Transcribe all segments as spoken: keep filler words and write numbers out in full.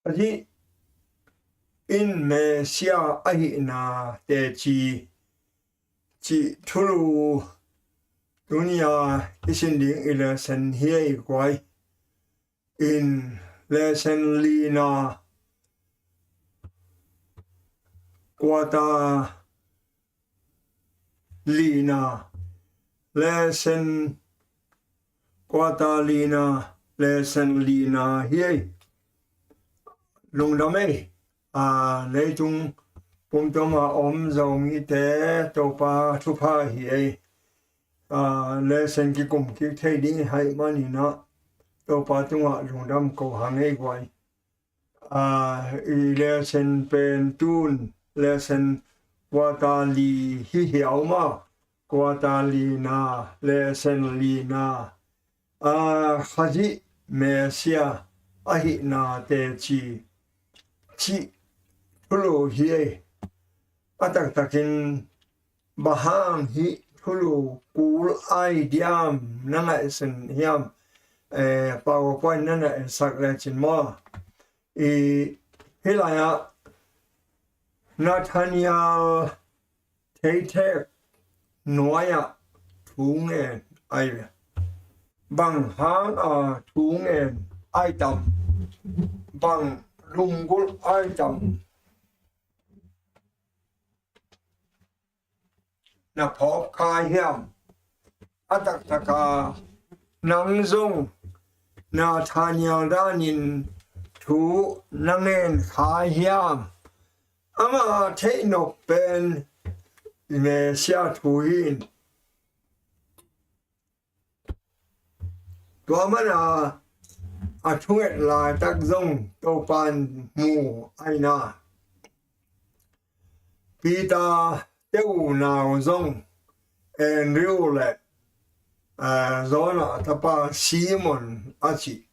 Khazih in Messiah ahihna teci cih thulu tuni-a i sin ding i lesson hi ei guai. In lesson lina, kuata lina, lesson kuata lina, lesson lina hi ei. Lungdam ei. A, leitung pumtuama om Zomite Topa thupha hi ei. A, lesson kikum kik thei ding i haih maninah Topa tungah lungdam ko hang ei guai. A, i lesson pen tun lesson kuata li hi hiau ma, kuata lina, lesson lina. A, Khazih Messiah ahihna teci cih thulu hi ei. A taktakin bang hang hih thulu kul ai diam na ngaihsun hiam? Eh, PowerPoint na ngaihsak lecin maw? I, hih lai-ah Nathaniel theithek nuai-ah thu ngen ai ve. Bang hanga thu ngen ai tam? Bang lunggulh ai tam? Na phawk kha hiam? A taktaka nang zong Nathaniel danin thu na ngen kha hiam? Ama theihnop pen Messiah thu hi in. Tua mana a thunget laitak zong Topan mu aina. Peter te unau zong Andrew le, eh, Jonah tapa Simon a ci.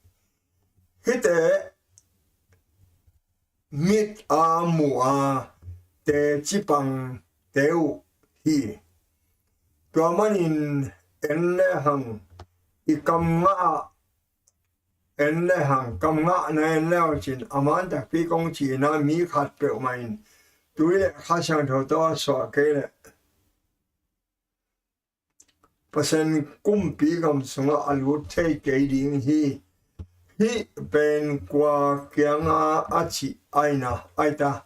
Hihte mit a mu a teci pangte uh hi. Tua manin en le hang i kam ngah ah, en le hang kam ngah na en le uh cin a man takpi kong ci-in ah mi khat peuhmah in tui le Kha Siangtho tawh a suah kei leh Pasian kumpi gam sungah a lut thei kei ding hi. Hih pen kua kianga a cih aina aita?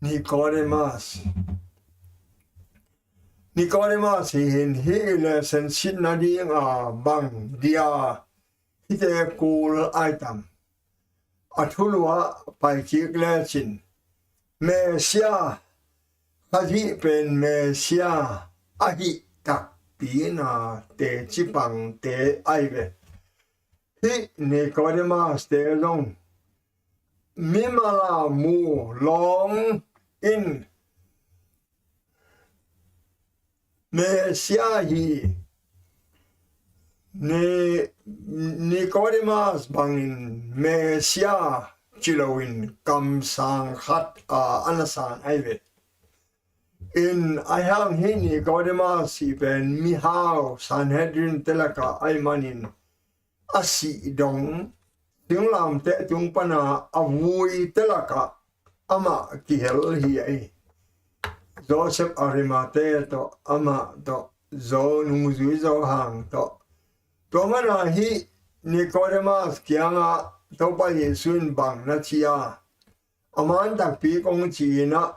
Nicodemus. Nicodemus hi in hih lesson sitna dinga bang dia hihte kul ai tam? A thuluah pai kik lecin Messiah, Khazih pen Messiah ahih takpi na teci pangte ai ve. Hih Nicodemus te zong mimal a mu lawng in Messiah hi. Ni, Nicodemus bangin Messiah ci loin kamsang khat a, a na san ai ve. In a hang hi Nicodemus hi pen mihau Sanhedrin te lakah ai manin a sih dong, singlamteh tung pana a vui te lakah amah kihel hi ei. Joseph Arimathea tawh, amah tawh, Zo nungzui Zo hang tawh. Tua mana hih Nicodemus kiangah Topa Jesu in bang na ci a? A man takpi kong ci-in ah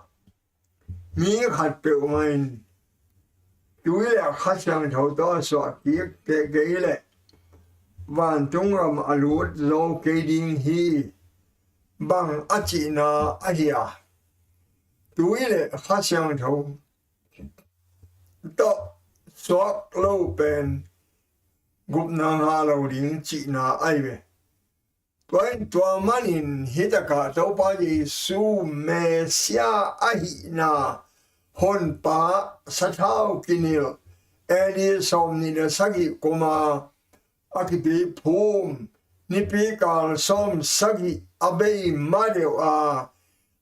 mi khat peuhmah in tui le Kha Siangtho tawh a suah kik kei leh vantung gam a lut zo kei ding hi. Bang a cihna ahi a? Tui le Kha Siangtho tawh suak lo pen gupna ngah lo ding cihna ahi ve. Tua in tua manin hitakah Topa Jesu Messiah ahihna Honpa sathau kinilh A D sawmnih le sagih kuma a kituiphum, nipikal sawm sagih a bei ma deuh a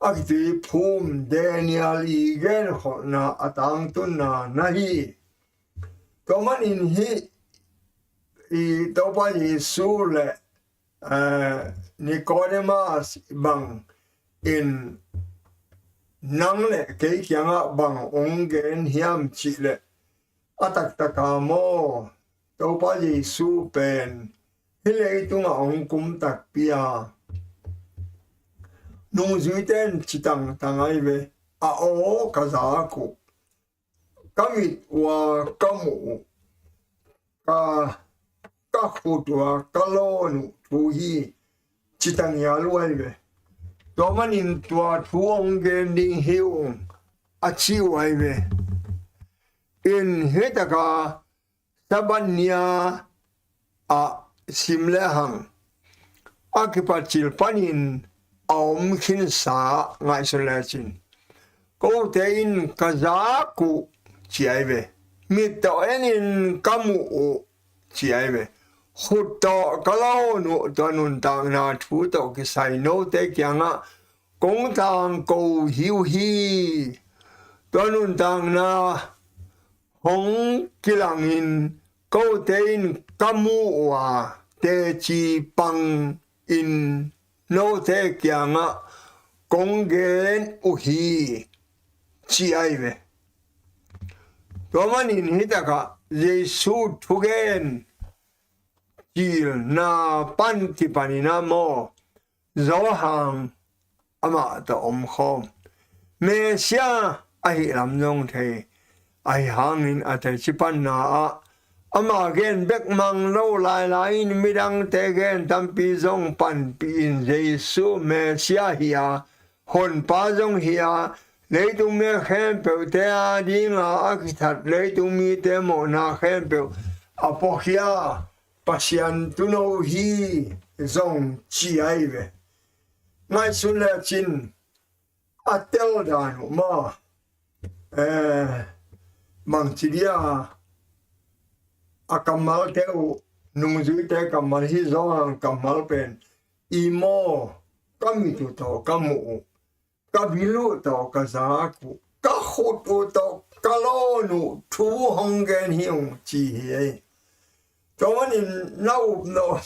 a kituiphum Daniel i genkholhna a tangtunna na hi. Tua manin hih i Topa Jesu le, eh, Nikodemus bang in nang le kei kiangah bang hong gen hiam cih leh, a taktaka maw, Topa Jesu pen hih leitungah hong kum takpi a, nungzuite in ci tangtang ahi ve, a aw ka zak uh, ka mit uh a ka muh uh, ka, ka khut uh a ka lawn uh thu hi, ci ta ngial uh ahi ve. Tua manin tua thu hong gen ding hi ung, a ci uh ahi ve. In hih taka Sabbath ni-a a sim lehang a kipatcil panin a om khinsa ngaihsun lecin, kote in ka zak uh ci ahi ve. Mit tawh en in ka muh uh ci ahi ve. Khut tawh ka lawn uh, tua nuntakna thu tawh kisai note kiangah kong tangko hi uh hi. Tua nuntakna hong kilangin kote in ka muh uh a, teci pangin note kiangah kong gen uh hi, ci ahi ve. Tua manin hih takah Jesu thugen cilna pan kipanin ah maw, Johan amah tawh omkhawm, Messiah ahih lam zong thei. Ahi hangin a teci panna ah ama gen bek mang lo lailai in midangte gen tampi zong panpih in Jesu Messiah hi a, Honpa zong hi a, leitung mi khempeuhte a dinga a kithat leitung mite mawhna khempeuh a puakhia Pasian tuuno hi zong ci ahi ve. Ngaihsun lecin a tel dan uh maw, eh, bangci dia a kammalte uh, nungzuite kammal hi zong kammal pen i maw, ka mit uh tawh ka muh uh, ka bil uh tawh ka zak uh, ka khut uh tawh ka lawn uh thu hong gen hi ung ci hi ei. Tua manin na upnop,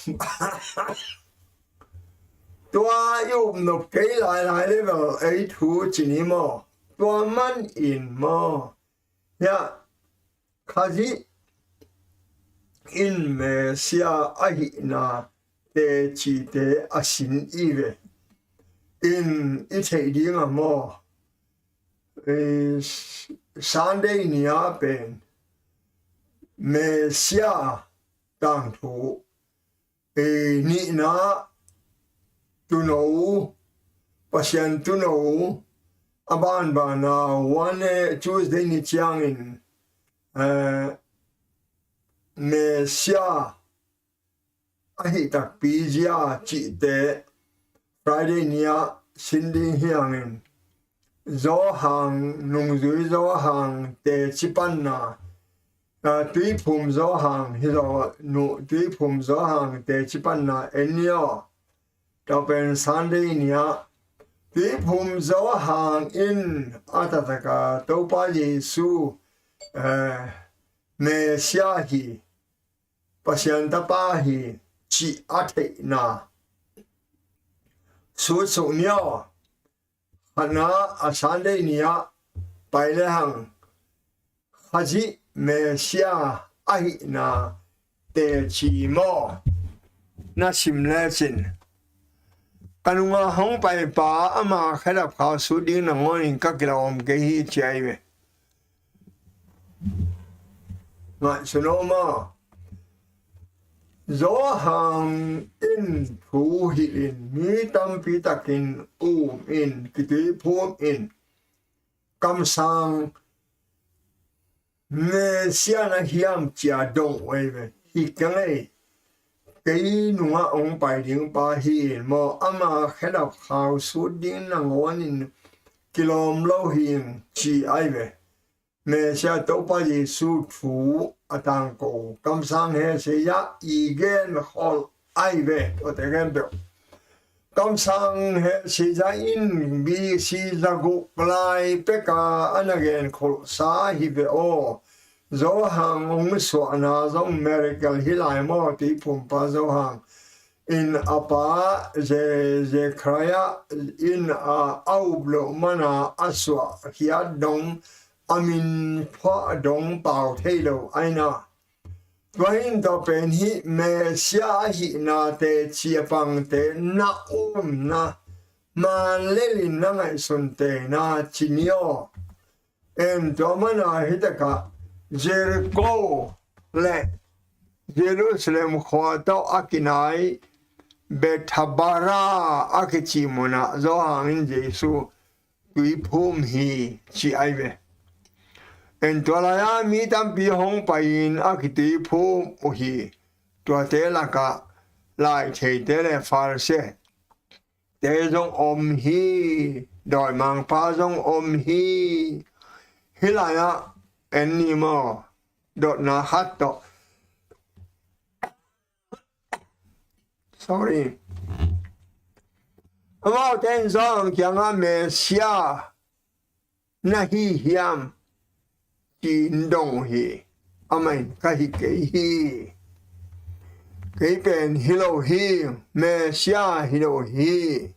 tua i upnop kei lailai level ei thu ci ni maw? Tua manin maw, hiah Khazih in Messiah ahihna tecite a sin i ve. In i theih ding a maw, eh, Sunday ni-a pen Messiah tangthu, eh, nihna tuuno, Pasian tuuno, a banbana one, eh, Tuesday ni ciangin, eh, Messiah ahi takpi zia cihte Friday ni-a sin ding hi hangin, Johan, nungzui Johan teci panna, ah, Tuiphum Johan hi zaw, nu, Tuiphum Johan teci panna en ni aw. Tua pen Sunday ni-a Tuiphum Johan in a taktaka Topa Jesu, eh, Messiah hi, Pasian Tapa hi cih a theihna sutsuk ni aw. Khatna a Sunday ni-a pai lehang Khazih Messiah ahihna teci maw, na sim lecin, ka nunga hong paipa ama khedap khau sut ding nangawnin ka kilawm kei hi ci ahi ve. Ngaihsun aw maw. Johan in thu hilhin mi tampi takin um in, kituiphum in, kamsang Messiah na hiam cia dong uh ei ve. Hi keng ei. Kei nungah hong pai ding pa hi in maw, ama khedap khau sut ding nangawnin kilawm lo hi in ci ahi ve. Messiah Topa Jesu thu a tangko kamsang he seia i gen khol ahi ve. Tuate gen peuh kamsang he seia in B C zaguk lai peka a na gen kholsa hi ve aw. Johan hong suahna zong miracle hi lai maw, Tuiphumpa Johan. in a pa Ze-, Zekhariah in a, a up loh mana a suah khiat dong, a min phuah dong pau thei lo aina. Tua hi in tua pen hih Messiah ahihna teci a pangte na umna, man lelin na ngaihsunte na ci ni aw. En tua mana hi takah Jericho le Jerusalem khua tawh a kinai Bethabara a kici munah Johan in Jesu tui phum hi ci ai ve. En tua lai-a mi tampi hong pai-in a kitui phum uh hi. Tuate lakah laitheite le Pharisee te zong om hi, dawimangpa zong om hi. Hih lai-ah en ni maw, dotna khat tawh. Sorry. Amaute in Johan kiangah Messiah na hi hiam ci-in dong uh hi. Amah in ka hi kei hi. Kei pen hi lo hi. Messiah hi lo hi.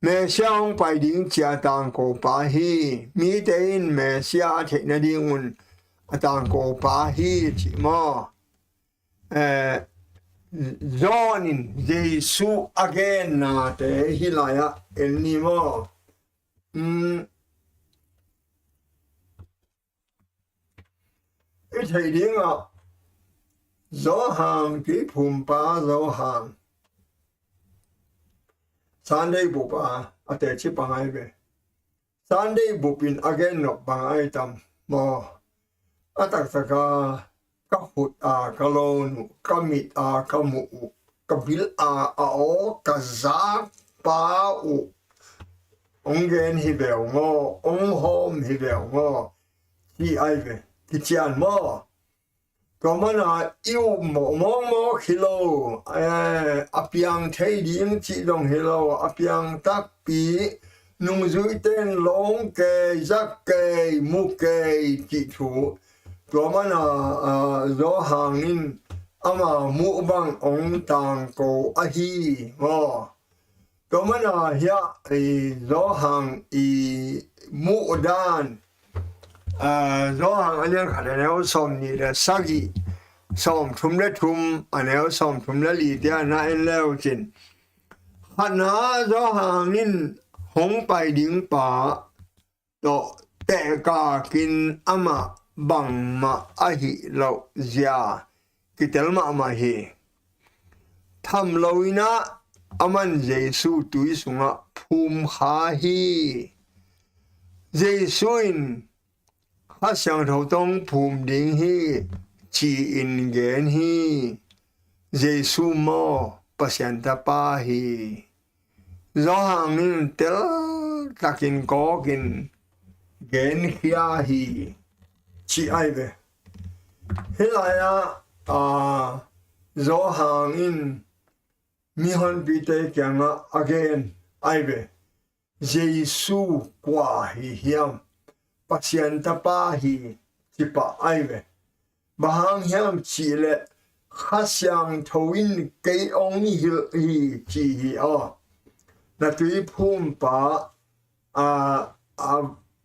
Messiah hong pai ding ci a tangkopa hi. Mite in Messiah a theih nadingun a tangkopa hi ci maw. Eh, John in Jesu a gennate hih lai-ah en ni maw. Mm. I theih dingah Johan, Tuiphumpa Johan, Sunday bup a a teci pang ai ve. Sunday bup in a gen nop bang ai tam maw? A taktaka ka khut a ka lon uh, ka mit a ka muh uh, ka bil a a aw ka zakpa uh hong gen hi veu ngaw, hong hawm hi veu ngaw, ci ai ve. Kician maw? Tua mana i up mawkmawk hi lo, eh, a piang thei ding cih zong hi lo, a piang takpi, nungzuite in lawng kei, zak kei, mu kei cih thu. Tua mana, ah, Johan in ama muh bang hong tangko ahi maw. Tua mana hiah i Johan i muh dan, ah, Johan a lian khat a neu sawm nih le sagih, sawm thum le thum, a neu sawm thum le li tiah na en leu cin. Khatna Johan in hong pai ding pa tawh tehkakin amah bangmah ahih loh zia kitel mahmah hi. Tham loinah aman Jesu tui sungah phum kha hi. Jesu in Kha Siangtho tawh phum ding hi ci-in gen hi. Jesu maw Pasian Tapa hi. Johan in teltakin kawkin genkhia hi ci ai ve. Hih lai-ah, ah, Johan in mihonpite kiangah a gen ai ve. Jesu kua hi hiam? Pasian Tapa hi ci pah ai ve. Bang hang hiam cihleh Kha Siangtho in kei hong hilh hi ci hi aw. Na tuiphumpa, a, a,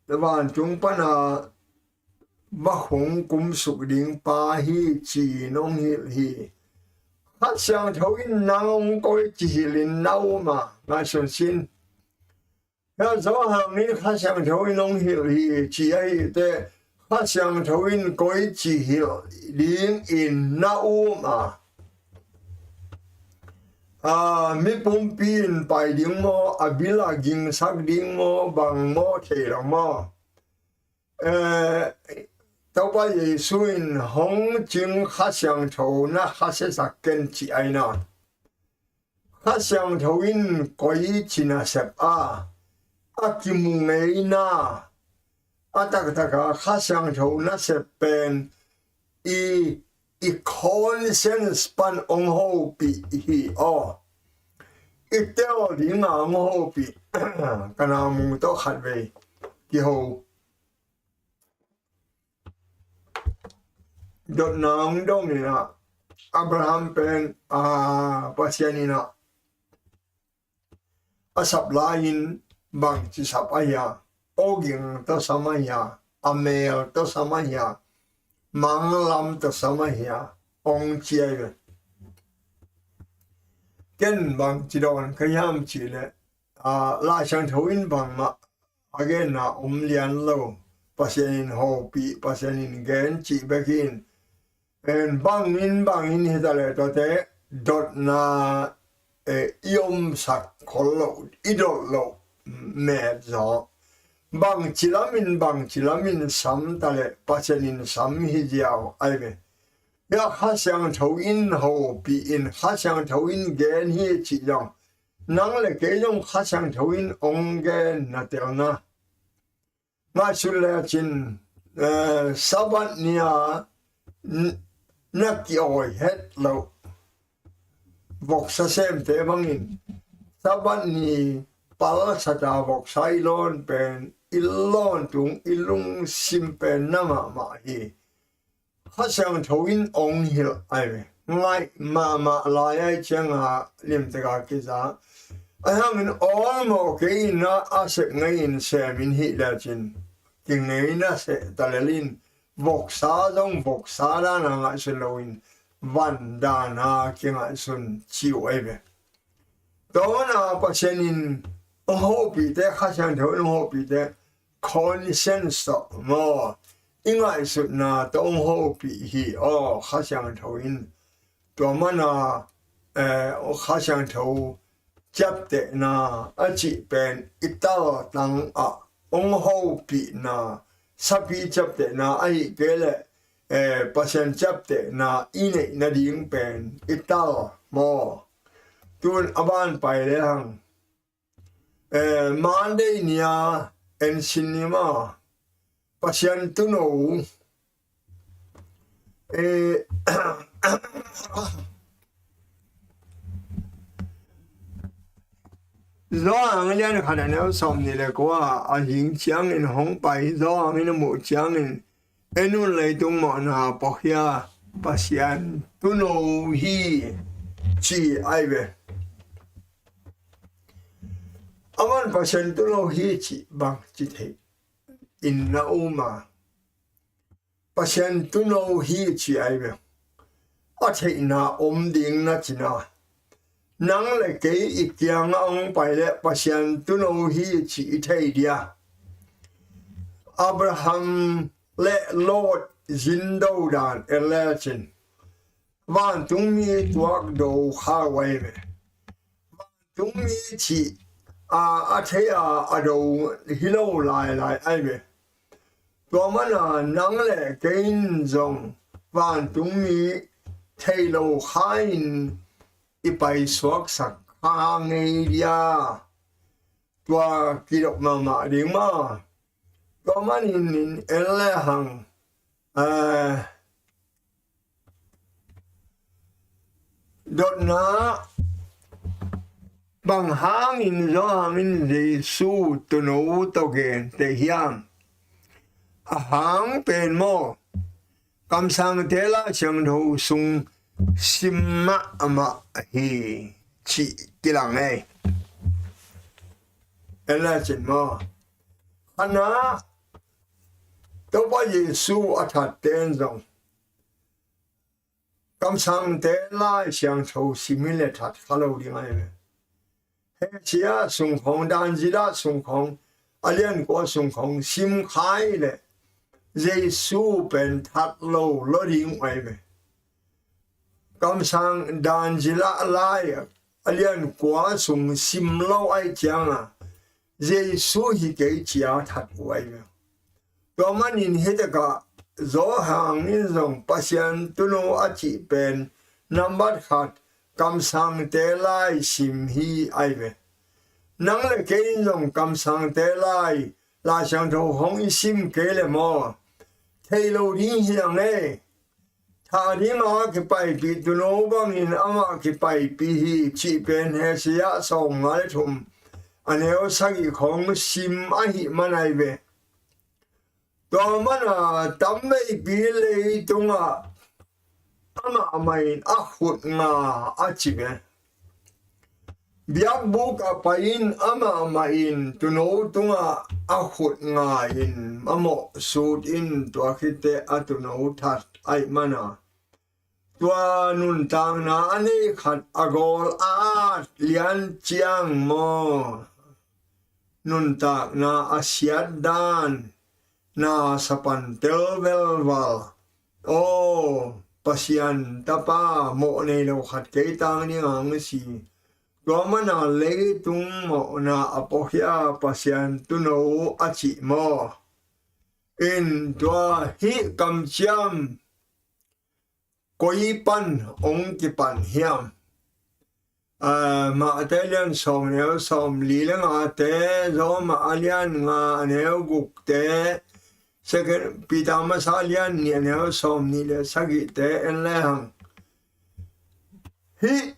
vantung pana va hong kumsuk ding pa hi ci-in hong hilh hi. Kha Siangtho in nang hong koi ci hilhin na um a, ngaihsun sin. Hia Johan in Kha Siangtho in hong hilh hi ci ahih teh, Kha Siangtho in koi ci hilh dingin na um a. A, mipumpi in pai ding maw, a bil a gingsak ding maw, bang maw, thei lo maw? Eh, Topa Jesu in hong cing Kha Siangtho na kha siasak ken ci ai na. Kha Siangtho in koi ci nasep a, a kimu ngeina, a taktaka Kha Siangtho nasep pen i, i conscience pan hong hopih hi aw. I tel dinga hong hopih. Ka namu tawh khatvei kiho. Dotna hong dong inah, Abraham pen, a, Pasian in a, a sap lai-in bangci sap ahi a, awging tawh sam ahi a, a mel tawh sam ahi a, manglam tawh sam ahi a, hong ci ahi ve. Ken bangci dawn ka hiam cih leh, a, Lai Siangtho in bangmah a genna om lian lo, Pasian in hopih, Pasian in gen cih bek in, en, bangin bangin hi ta leh tuate dotna, eh, i omsak khol loh, i dot loh met zaw. Bangci lamin, bangci lamin sam ta leh Pasian in sam hi ziau ahi ve. Hia Kha Siangtho in hopih in, Kha Siangtho in gen hi cih zong, nang le kei zong Kha Siangtho in hong gen na telna. Ngaihsun lecin, eh, Sabbath ni-a n-, na kiawi het loh voksa semte bangin, Sabbath ni palsata voksa i lawn pen, i lawn tung, i lungsim pen na mahmah hi. Kha Siangtho in hong hilh ahi ve. Ngaih mahmah lai ahi cianga limtaka kiza. Ahi hangin awlmawh kei in a, a sep ngei in sem in hih lecin, kingei na seh ta lel in, voksa zong voksa dana ngaihsun loin, van dana kingaihsun ci uh ahi ve. Tua mana Pasian in hong hopihte, Kha Siangtho in hong hopihte, conscience tawh maw, i ngaihsutna tawh hong hopih hi aw, Kha Siangtho in. Tua mana, eh, Kha Siangtho ciaptehna a cih pen i taltang ah hong hopihna, sapi ciaptehna ahih kei leh, eh, Pasian ciaptehna i neih nading pen i tal maw. Tun a ban pai lehang, eh, Monday ni-a en sin ni maw, Pasian Tuuno, eh, Johan a lian khat a neu sawmnih le kua a hing ciangin hong pai, Johan in a muh ciangin, en un, leitung mawhna pawkhia Pasian Tuuno hi, ci ahi ve. Aman Pasian Tuuno hi cih bangci thei in na um a, Pasian Tuuno hi ci ahi ve. A theihna om ding na cina, nang le kei i kiangah hong pai leh Pasian Tuuno hi ci i thei dia. Abraham le Lot zindo dan en lecin, vantungmi tuak do kha uh ahi ve. Vantungmi cih a, a thei a, a do hi lo lailai ahi ve. Tua mana nang le kei in zong vantungmi thei lo kha in i paisuaksak kha ngei dia. Tua kidop mahmah ding maw. Tua manin in en lehang, eh, dotna, bang hangin Johan in Jesu Tuuno tawh gente hiam? A hang pen maw, kamsangte Lai Siangtho sung sim mahmah hi cih kilang ei. En lecin maw, khatna, Topa Jesu a thatte in zong kamsangte Lai Siangtho sim hi leh that kha lo ding ahi ve. Hesaya sung khawng, Daniel sung khawng, a lian kua sung khawng sim kha hi leh Jesu pen that lo lo ding uh ahi ve. Kamsang Daniel lai a lian kua sung sim lo ahi cianga Jesu hi kei cia that uh ahi ve. Tua manin hitakah Johan in zong Pasian Tuuno a cih pen nambat khat kamsangte lai sim hi ahi ve. Nang le kei in zong kamsangte lai, Lai Siangtho hong i sim kei leh maw, thei lo ding hi ang e. Thah ding a kipaipih Tuuno bangin amah kipaipih hi cih pen Hesaya sawmnga le thum a neu sagih khawng sim ahih man ahi ve. Tua mana tamveipi leitungah amah mah in a khut nga a ci ve. Biakbuk ah pai-in amah mah in tuuno tungah a khut nga-in a mawh sut in, tua khit teh a tuuno that ahih manin tua nuntakna a nei khat a gawl a at lian ciang maw, nuntakna a siat dan na sa pan tel velval. Aw, Pasian tapa mawh nei lo khat kei tang ding a hong si. Tua manin leitung mawhna a puakhia Pasian tuuno a cih maw. In tua hih kamciam koi pan hong kipan hiam? Ah, Mate a lian sawm, a neu sawm li le ngate, Roma a lian nga, a neu gukte, Second Peter masa a lian nih, a neu sawm nih le sagihte en le hang. Hih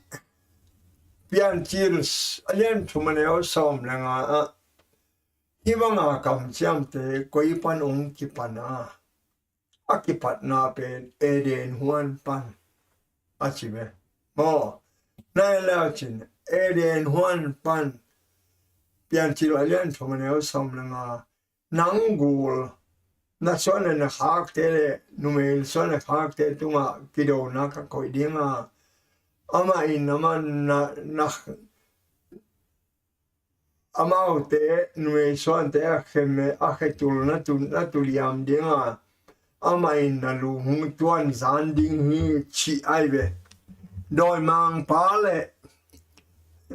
Piancil a lian thum, a neu sawm le nga ah hih banga kamciamte koi pan hong kipan a, a kipatna pen Eden huan pan a ci ve. Maw, na en le cin, Eden huan pan, Piancil a lian thum, a neu sawm le nga, nang gul, na suan le na khakte le numei suan le khakte tungah kidona ka koih ding a, amah in amah na, na amaute, numei suante a khe me, a khe tul na tu, na tu liam ding a, amah in na lu hong tuan zan ding hi, cih ahi ve. Dawimangpa le,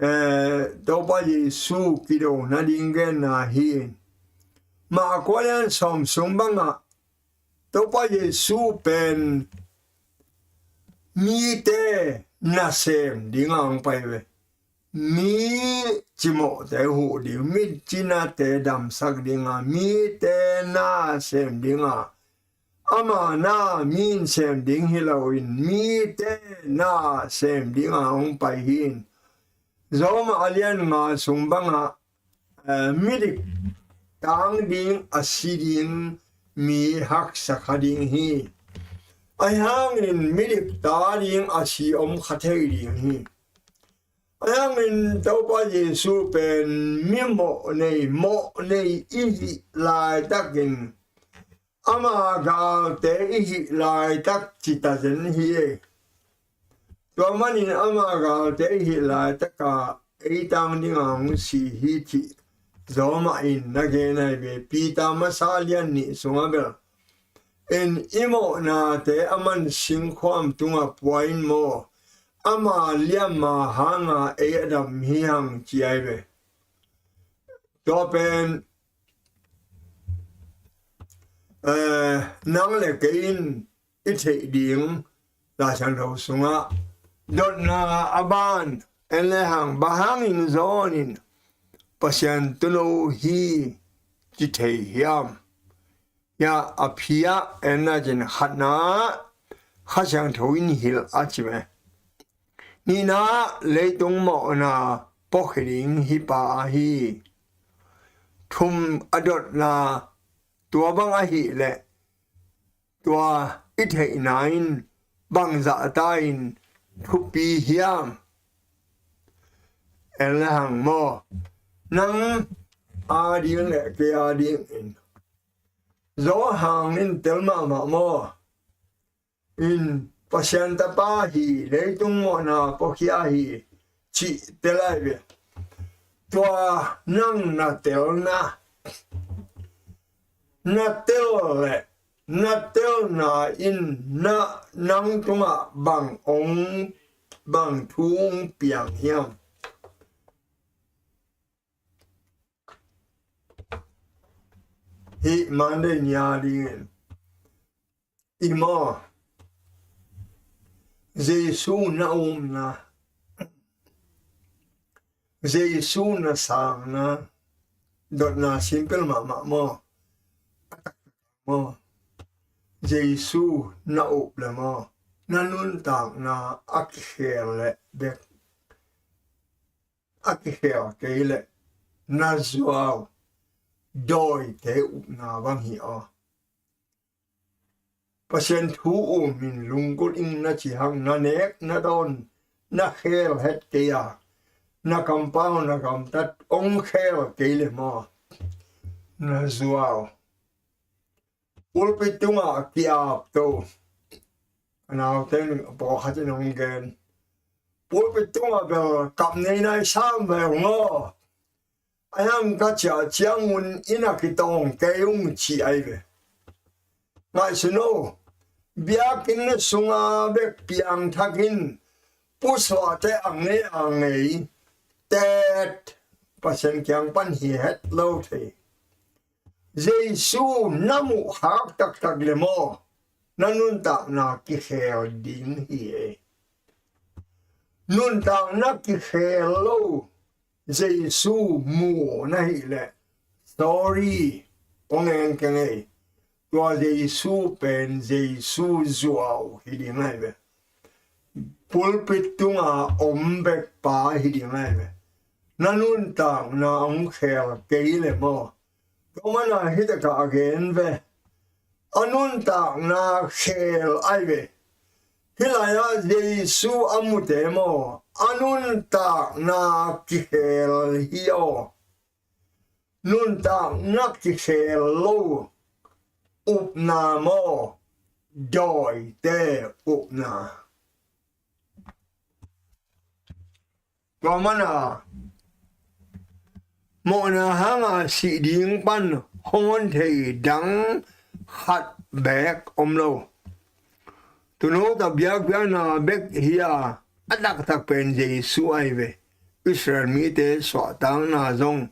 eh, Topa Jesu kidona ding genna hi. Marka a lian sawm sung bangah Topa Jesu pen mite nasem ding a hong pai ve. Mi cimawhte huh ding, mi cinate damsak ding a, mite nasem ding a, ama na mi in sem ding hi loin mite nasem ding a hong pai hi. Roma a lian nga sung bangah, eh, midik tang ding, a si ding mi haksa kha ding hi. Ahi hangin midik ta ding, a si om kha thei ding hi. Ahi hangin Topa Jesu pen mi mawh nei, mawh nei i hih laitakin ama galte i hih laitak cita zen hi. Tua manin ama galte i hih laitak a ei tang ding a hong si hi cih Roma in na gen ahi ve. Peter masa lian nih sungah bel, in i mawhnate a man singkhuam tungah pua in maw, ama liamma hanga ei a dam hi hang ci ahi ve. Tua pen, eh, nang le kei in i theih ding, Lai Siangtho sungah dotna a ban en le hang, bang hangin John in Pasian tuuno hi ci thei hiam? Hia a phi ah en le cin, khatna, Kha Siangtho in hilh a ci ve. Nihna, leitung mawhna puakhia ding hi pa ahi. Thum, a dotna, tua bang ahih leh tua i theihna in bangzah ta in thupi hiam? En le hang maw, nang a ding le kei a dingin Johan in tel mahmah maw, in Pasian tapa hi, leitung mawhna puakhia hi cih tel ahi ve. Tua nang na telna, na tel le na telna in na, nang tungah bang ong, bang thu ong piang hiam? Hih Monday ni a dingin i maw, Jesu na upna, Jesu na sangna, dotna simple mahmah maw. Maw, Jesu na up le maw, na nuntakna a kikhel le bek, a kikhel kei le na zuau dawite upna bang hi aw. Pasian thu um in lunggulh ing na ci hang, na nek na dawn na khel het kei a, na kampau na gamtat hong khel kei le maw, na zuau. Pulpit tungah ki-ap to. A nauteng pawlkhat in hong gen, pulpit tungah bel kap nei nai sam ve ung aw. A hiang ka ciah ciangun inn ah kitawng kei ung ci ai ve. Ngaihsun o, biakinn sunga bek piangthakin pusuahte a ngei a ngei tet Pasian kiang pan hi het lo thei. Jesu na muh khak taktak le maw, na nuntakna kikhel ding hi e. Nuntakna kikhel lo Jesu mu na hih leh, sorry, kong eng keng ei. Tua Jesu pen Jesu zuau hi ding ai ve. Pulpit tunga om bek pa hi ding ai ve. Na nuntakna hong khel kei le maw, tua mana hi takah a gen ve. A nuntakna khel ai ve. Hih lai-ah Jesu a mute maw, a nuntakna kikhel hi aw. Nuntakna kikhel lo upna maw, dawite upna. Tua mana mawhna hanga sih ding pan hong hon thei dang khat beek om lo. Tuuno ta biakpiakna bek hi a, a taktak pen Jesu ai ve. Israel mite suahtakna zong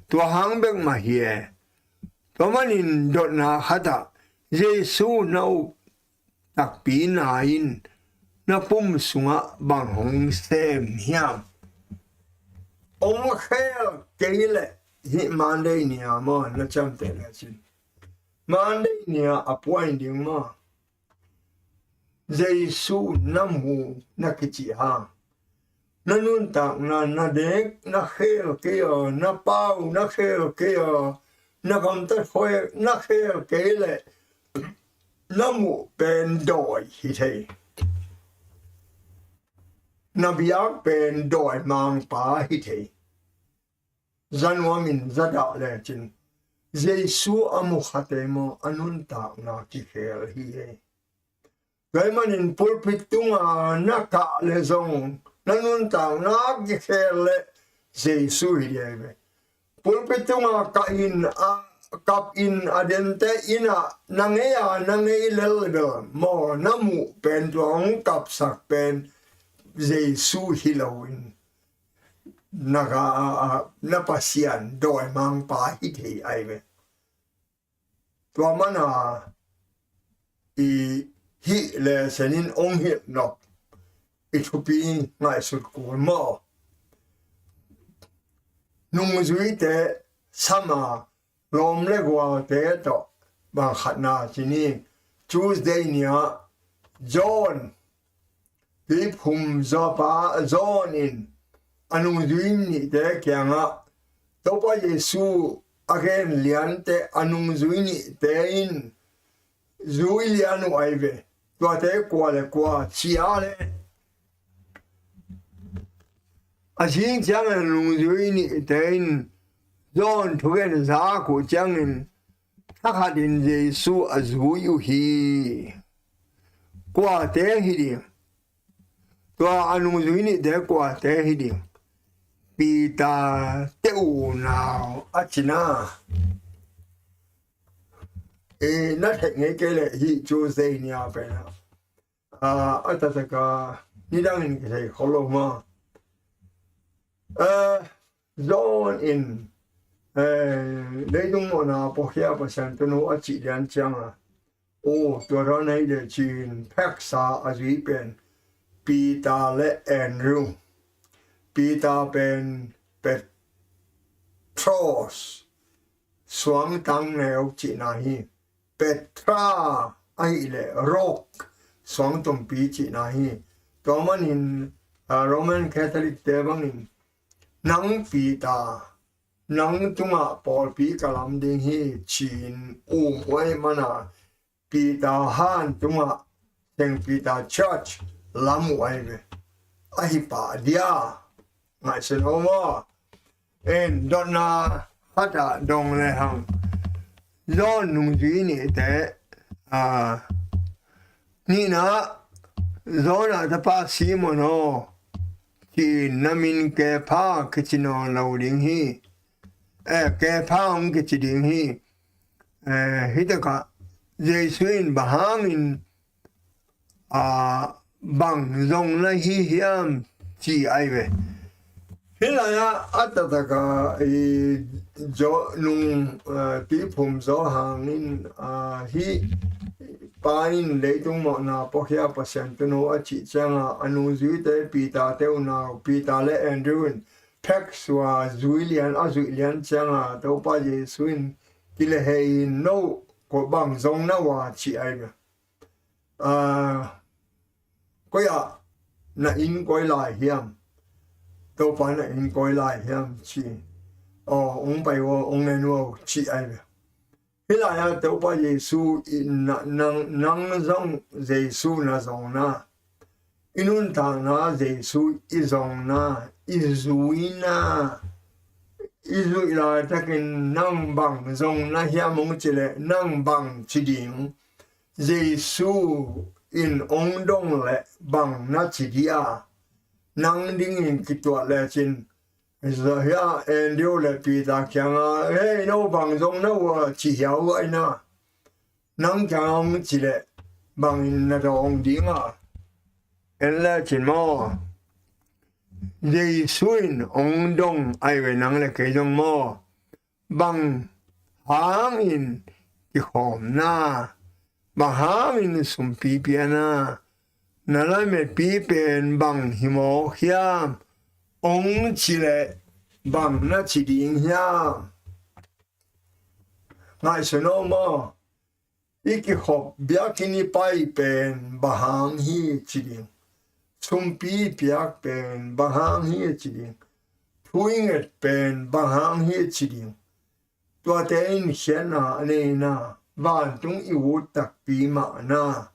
tua hang bek mah hi e. Tua manin dotna khatah Jesu na up takpi na in na pum sungah bang hong sem hiam? Hong khel kei leh hih Monday ni-a maw na ciamteh lecin, Monday ni-a a puai ding maw? Jesu na mu na kicih hang, na nuntakna na dek na khel kei a, na pau na khel kei a, na gamtat hoih na khel kei leh na muh pen dawi hi thei. Na biak pen dawi mangpa hi thei. Za nuam in za dah lecin Jesu a mu khate maw, a nuntakna kikhel hi e. Tua ahih manin pulpit tunga na kah le zong na nuntakna kikhel le Jesu hi ding ai ve. Pulpit tunga kah in a, kap in a dente in ah na ngei a, na ngei lel bel maw, na muh pen tua hong kapsak pen Jesu hi loin na ga, a, a, na pasian dawimangpa hi thei ai ve. Tua mana i hih le senin hong hilh nop i thupi ngaihsut kul maw? Nungzuite sama lawm le gualte tawh bang khatna ci ni. Tuesday ni-ah John, tuiphum zawpa John in a nungzui nihte kiangah Topa Jesu a gen liante a nungzui nihte in zui lian uh ai ve. Tuate kua le kua cia le a zing ciangin a nungzui nihte in John thugen zak uh ciangin thakhatin Jesu a zui uh hi. Kuate hi ding? Tua a nungzui nihte kuate hi ding? Peter te unau a cina. E, na theih ngei kei leh hih Tuesday ni-a pen a, a taktak a nidangin kithei khol lo ma. A, John in, eh, leitung mawhna puakhia Pasian tunu a cih lian cianga, o, tua dawn ahi le cin pheksa a zui pen Peter le Andrew. Peter pen Petros, suangtang neu cihna hi. Petra ahih leh rock, suangtumpi cihna hi. Tua manin, a, Roman Catholic te bangin nang Peter, nang tungah pawlpi ka lam ding hi ci-in um uh ahih mana Peter han tungah, Saint Peter Church lam uh ahi ve. Ahi pah dia. Ngaihsun aw maw. En dotna khat ah dong le hang. John nungzui nihte, a, nihna, John a tapa Simon aw, ci-in na min Kepha kici nawn lo ding hi. Eh, Kepha hong kici ding hi. Eh, hi takah Jesu in bang hangin, a, bang zong na hi hiam ci ahi ve. Hih lai-ah a taktak a, i, Zo-, nung, a, tuiphum Zo hangin, a, hih pa in leitung mawhna puakhia Pasian tunu a cih cianga a nungzuite Peter te unau, Peter le Andrew in phek sua zui lian, a zuih lian cianga Topa Jesu in kilehei in no kua bang zong na ua ci ahi ve. A, koi ah na inn koi lai hiam? Topa na inn koi lai hiam ci. Aw, hong pai ua, hong en ua ci ahi ve. Hih lai-ah Topa Jesu i na, nang, nang zong Jesu na zong na, i nuntakna Jesu i zong na, i zui na, i zuih laitakin nang bang zong na hiam hong ci leh nang bang ci ding. Jesu in hong dong leh bang na ci dia? Nang dingin kituat lecin, Zahia Andrew le Peter kianga, hei, no bang zong na ua ci hiau ahi na. Nang kianga hong ci leh bangin na dawng dinga? En lecin maw. Jesu in hong dong ahi ve nang le kei zong maw. Bang hangin kikhawmna, bang hangin sumpi piana, na lametpi pen bang hi mawk hiam? Hong ci leh bang na ci ding hiam? Ngaihsun aw maw. I kikhop biakinn i pai pen bang hang hi ci ding. Sumpi i piak pen bang hang hi ci ding. Thu i nget pen bang hang hi ci ding. Tuate in khiatna a nei na, vantung i ut takpi mah na,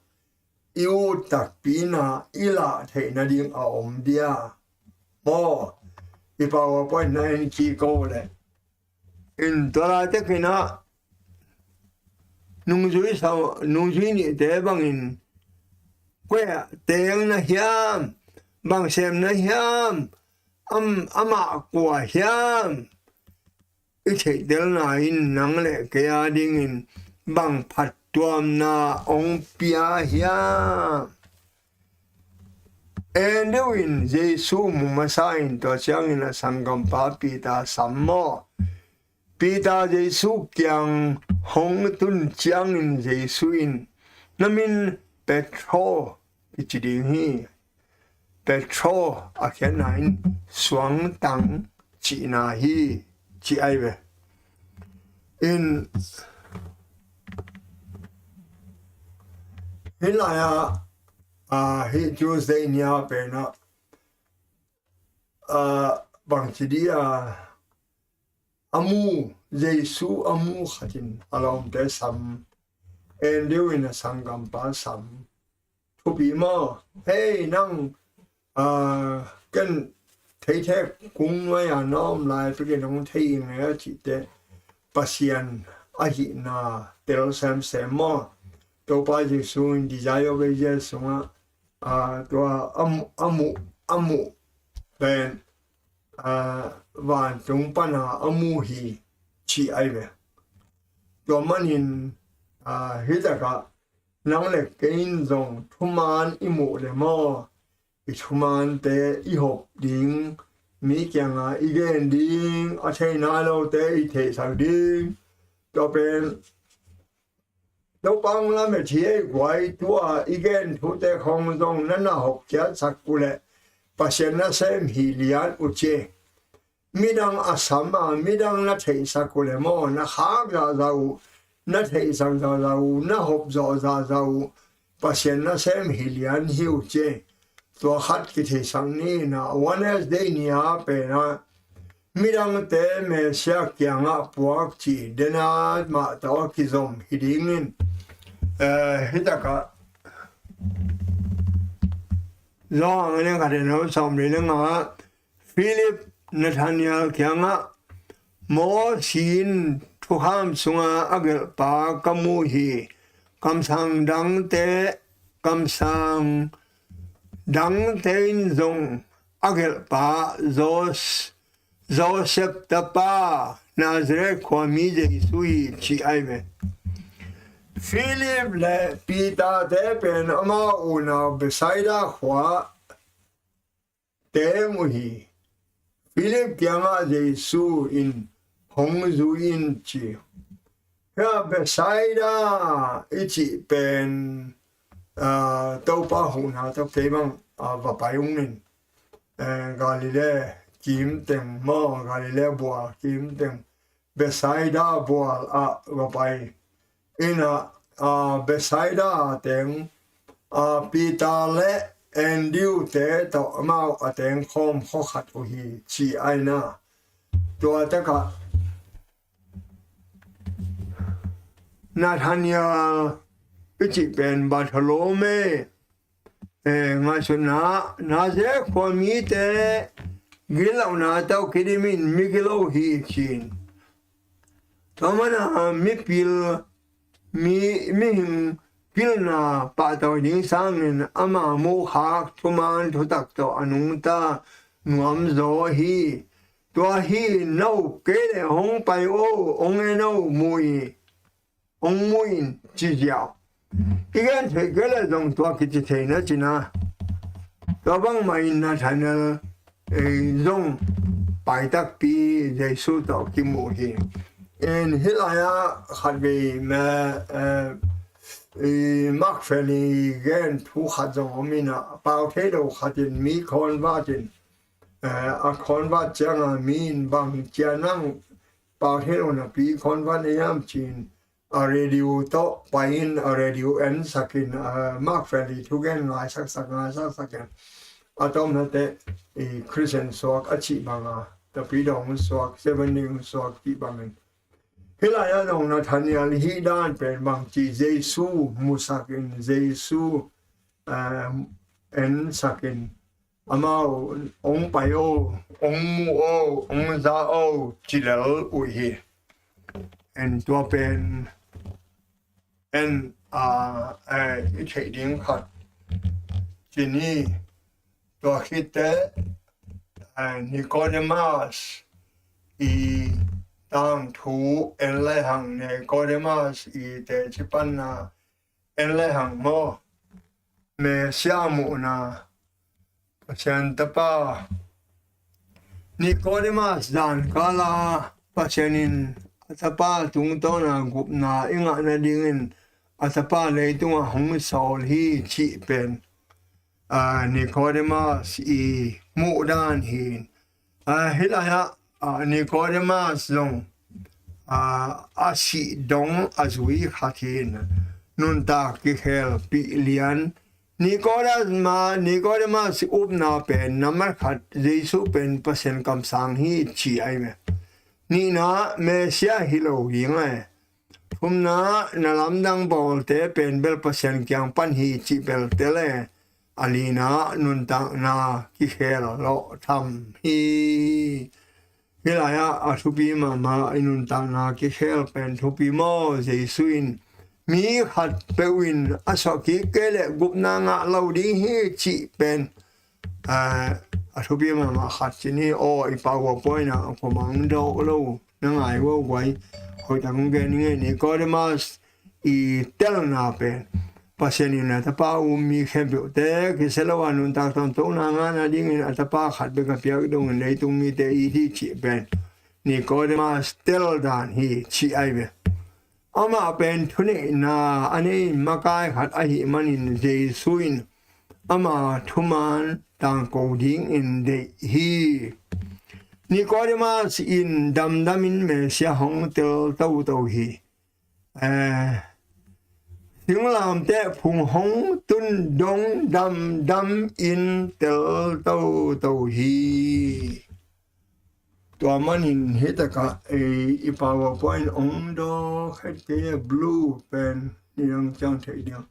i ut takpi na i lah theih nading a om dia? Maw, i PowerPoint na en kik o leh. In tua laitakin ah nungzui sa, nungzui nihte bangin koi ah teel na hiam, bang sem na hiam, am, amah kua hiam? I theihtelna in nang le kei a dingin bang phattuamna hong pia hiam? Andrew in Jesu mu masa in tua ciangin a sanggampa Peter sam maw. Peter Jesu kiang hong tun ciangin Jesu in, na min Petro kici ding hi. Petro a khiatna in suangtang cihna hi ci ahi ve. In hih lai-ah, a, hih Tuesday ni-a pen ah, a, bangci di a, a mu, Jesu a mu khatin a lawmte sam, Andrew in a sanggampa sam. Thupi maw, hei nang, a, ken theithek kung nuai-a na om lai pekin hong thei ing e a cihte, Pasian ahihna tel semsem maw. Topa Jesu in Desire of Ages sungah, a, tua a mu, a mu, a mu pen, a, vantung pana a mu hi ci ahi ve. Tua manin, a, hih takah nang le kei in zong thuman i muh le maw, i thumante i hop ding, mi kiangah i gen ding, a thei nai lote i theihsak ding. Tua pen Topa hong lamet hi ei guai, tua i gen thute khong zong na na hopkhiatsak uh leh Pasian nasem hi lian uh ci. Midang a sam a, midang na theihsak uh leh maw, na khak zahzah uh, na theihsak zahzah uh, na hopzawh zahzah uh, Pasian nasem hi lian hi uh ci. Tua khat kitheisak ni na, Wednesday ni-a pen ah midangte Messiah kiangah puak cih dena mah tawh a kizom hi dingin, Eh, hih takah Johan a lian khat a neu sawmli le nga ah Philip Nathanael kiangah, Mosi in thukham sunga a gelhpa ka mu hi. Kamsang dangte, kamsang dangte in zong a gelhpa Jos- Joseph tapa Nazareth khuami Jesu hi, ci ai ve. Philip le Peter te pen amau unau Bethsaida khua te mu hi. Philip kiangah Jesu in hong zui in ci. Hia Bethsaida i cih pen, ah, Topa huhna tawh kei bang, ah, va pai ung in. Eh, Galilee kim teng maw, Galilee bual kim teng Bethsaida bual ah va pai. Ina, ah, Bethsaida teng, ah, Peter le Andrew te tawh amau a teng khawm khua khat uh hi, ci ai na. Tua takah Nathanael i cih pen Bartholome, eh, ngaihsutna, Nazareth khua mite ginlohna tawh kidim in migilo hi, ci-in. Tua mana mipil, mi, mihing pilna pahtawi ding sangin ama muhkhak thuman thutak tawh a nungta nuamzaw hi. Tua hi, no kei le hong pai o, hong en o, mu i, hong mu in, ci ziau. I gen theih kei le zong tua kici thei na ci na. Tua bangmah in Nathanael, eh, zong pai takpi Jesu tawh kimu hi. En hih lai-ah khatvei me, eh, i Mark Feli gen thu khat zong om in a, pau thei lo khat in mi khawnvat in, eh, a khawnvat cianga mi in bang cia nang pau thei lo napi khawnvat na hiam ci-in a radio tawh pai in a radio ensak in, a Mark Feli thugen ngaisaksak ngaisaksak in a tawmnate i Christian suak a cih banga, Tapidawng suak, Seven Day suak cih bangin. Hih lai-ah zong Nathanael hih dan pen bang ci Jesu musak in, Jesu, eh, ensak in, amau hong pai o, hong mu o, hong za o, ci lel uh hi. En tua pen, en, a, eh, i theih ding khat ci ni. Tua khitte, eh, Nicodemus i tangthu en le hang, Nicodemus i teci panna en le hang maw. Messiah muhna, Pasian Tapa. Nicodemus zan kala Pasian in a Tapa tungtawna gupna i ngah nadingin a Tapa leitungah hong sawl hi cih pen, a, Nicodemus i muhdan hi. A, hih lai-ah, a, Nicodemus zong, a, a sih dong a zui khat hi. Nuntak kikhelpih lian. Nicodemus, Nicodemus upna pen nambat khat Jesu pen Pasian kamsang hi ci ai ve. Nihna Messiah hi lo hi ngai. Thumna na lamdang bawlte pen bel Pasian kiang pan hi cih bel tel e. A lina nuntakna kikhel lawh tham hi. Hih lai-ah a thupi mahmah i nuntakna kikhel pen thupi maw, Jesu in mi khat peuh in a suah kik kei leh gupna ngah lo ding hi cih pen, a, a thupi mahmah khat ci ni. Aw, i PowerPoint ah a kua mang dawk lo, na ngai uh guai. Hoih tak hong gen ing e. Nicodemus i telna pen Pasian in a Tapa um mi khempeuhte kisia lo a nuntak tawntungna ngah nadingin a Tapa khat bek a piak dongin leitung mite it hi cih pen Nicodemus tel dan hi ci ai ve. Amah pen thuneihna a nei makai khat ahih manin Jesu in ama thuman tangko dingin deih hi. Nicodemus in damdamin Messiah hong tel toto hi. Eh, singlamteh phung hong tun dong damdamin tel toto hi. Tua manin hih takah, eh, i PowerPoint hong dawk het kei a, blue pen Ni dang ciang thei ding.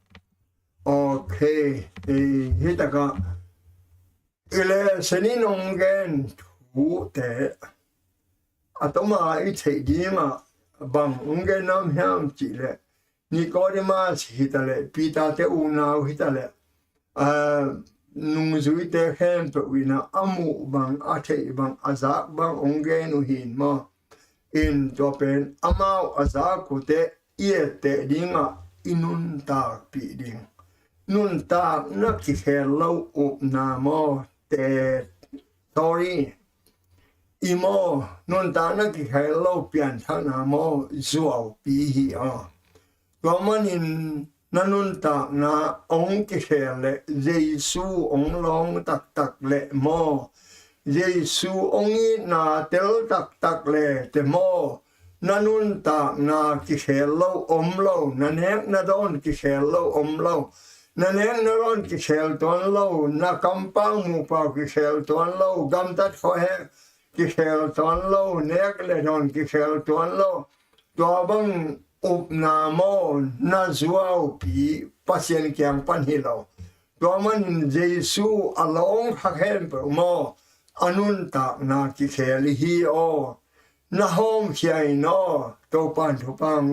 Ok. Ei, hi takah i le senin hong gen thute a toma i theih dingah bang hong gen nam hiam cih leh, Nicodemus hi ta leh, Peter te unau hi ta leh, aa, nungzuite khempeuh in ah a muh bang, a theih bang, a zak bang hong gen uh hin maw. In tua pen amau a zak uh teh i etteh dingah i nuntakpih ding. Nuntakna kikhel lo upna maw, te, sorry, i maw, nuntakna kikhel lo pianthakna maw, zuaupi hi aw. Tua manin na nuntakna hong kikhel leh, Jesu hong lawng taktak leh maw, Jesu hong itna tel taktak leh te maw, na nuntakna kikhel lo om lo, na nek na dawn kikhel lo om lo, na nek na dawn kikhel tuan lo, na kampau mupau kikhel tuan lo, gamtat khuahek kikhel tuan lo, nek le dawn kikhel tuan lo, tua bang upna maw, na zuaupi Pasian kiang pan hi lo. Tua manin Jesu a lawng kha khempeuh maw, a nuntakna kikhel hi aw. Na hawmkhia in aw, Topan thupha hong